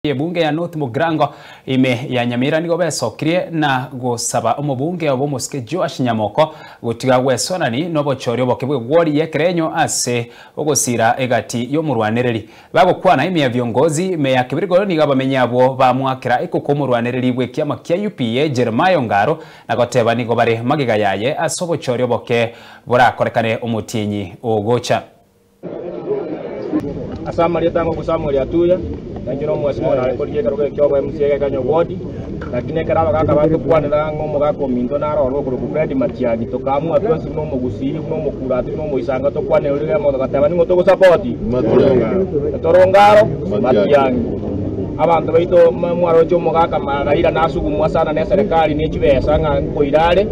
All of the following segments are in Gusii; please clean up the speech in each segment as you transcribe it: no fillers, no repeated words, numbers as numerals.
Ebunge ya North Mugirango ime ya Nyamira nigo besokirie na gosaba omobunge obo omosike Joash Nyamoko gotiga gwesonani nobochori oboke bw'egwori y'ekerenyo ase ogosira egati y'omorwanereri. Bagokwana ime ya viongozi ime ya Kibirigo nigo abamenyi abwo bamwakera ekoko omorwanereri bw'ekiama kia UPA Jeremiah Ongaro na goteba nigo bare magega yaye ase obochori oboke borakorekane omotienyi ogocha. Ase amarieta ang'o Samueli atuya, na inche nomwasi mono nare korigia ekerogo ekio obo MC egekanya ward, lakini ekero abagaka batokwanera ng'a omogaka ominto nare ororo okorokwa Fred Matiang'i, tokaamua twensi buna omogusii, buna omokurati, buna omoisanga tokwanere riria mono togateba ning'o togosapoti? Toronge aro Matiang'i. Abanto baito mwaroche omogaka Raila nasugumwa sana ne serikali ne chibesa ng'a nkoira are,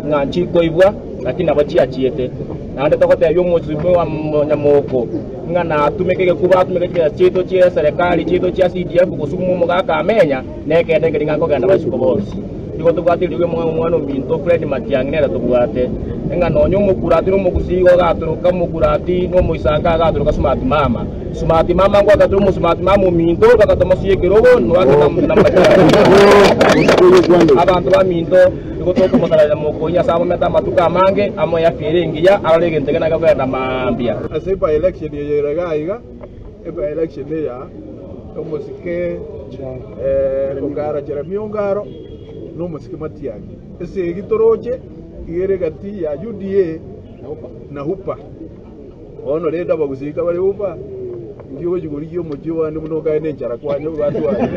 ng'a nchikoibwa, lakini nabo chiachiete. Naende togotebia omosibwa wa Nyamoko ng'a natumeke egekuba atumeke chibesa chiaito chi'eserekari chiaito chia CDF gosuguma omogaka amenya, nekeene nkeri ng'a nkogenda baisiko bonsi. Nigo tobwate eriogi omwana ominto Fred Matiang'i nere tobwate, ng'a nonya omokurati na omogusii igo agatoroka omokurati na omoisanka agatoroka smart mama. Smart mama ngwagatora omosmart mama ominto bagatomosia ekerogo noake na Matiang'i. Abanto baminto. Nigo tokomosareria mokonyi ase abamete amatuko amange, amoe afia ere engiya, arore egento ekio nakegogenda mambia. Ase by-election eye ere iga iga, eby-election eya omosike Ongara Jeremia Ongaro na omosike Matiang'i. Esegi toroche iga ere egati ya UDA na UPA. Bono rende abagusii kabare UPA, inki ogochia korigia omochie one buna okae nenchara kwanya batware.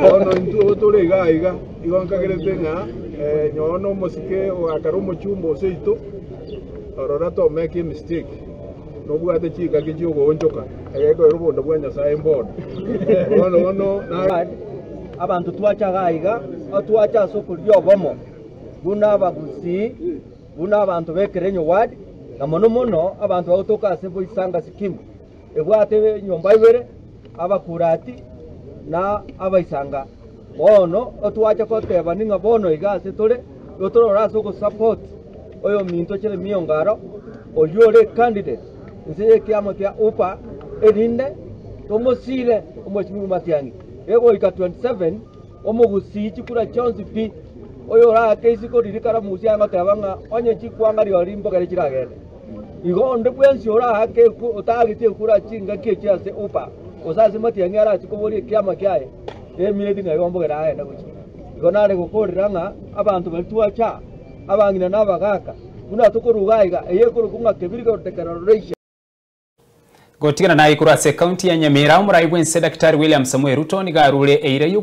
Bono intwe tore iga iga. Igo nkagerete ng'a nyowe nomosike ogakare omochumba o seito, ororo tomeke emistake, nobwate chingaki chi'ogoonchoka, egekoera obonda bwa Nyasae mbono. Bono bono na. Abanto twacha iga iga, twacha ase okorigia obomo buna abagusii, buna abanto b'Ekerenyo ward, na mono mono abanto bagotoka ase Boisanga Scheme, ebwate enyomba ibere, abakurati na abaisanga. Bono otwache goteba ning'a bono iga ase tore, igo torore ase ogosupport oyominto Jeremia Ongaro, oyio ore candidate inse y'ekiama kia UPA, erinde tomosire omweshimiwa Matiang'i. Egoika 27 omogusii chikura chionsi pi, oyorake isiko riria karamusia agoteba ng'a onye chikwanga riori mbogere chiragende. Igo onde bwensi oraake otagete ekura chingaki echi ase UPA, gose ase Matiang'i arache koboria ekiama kiaye, Emineti ng'a igo mbogere aende gochia. Igo nare gokorera ng'a abanto baria twacha, abang'ina na abagaaka, buna tokoruga aiga, eye ekorokwa ng'a Kebirigo Declaration. Gotigana naye korwa ase ekaunti ya Nyamira, omorai bw'ense Daktari William Samoei Ruto nigo arure eira y'ogochia.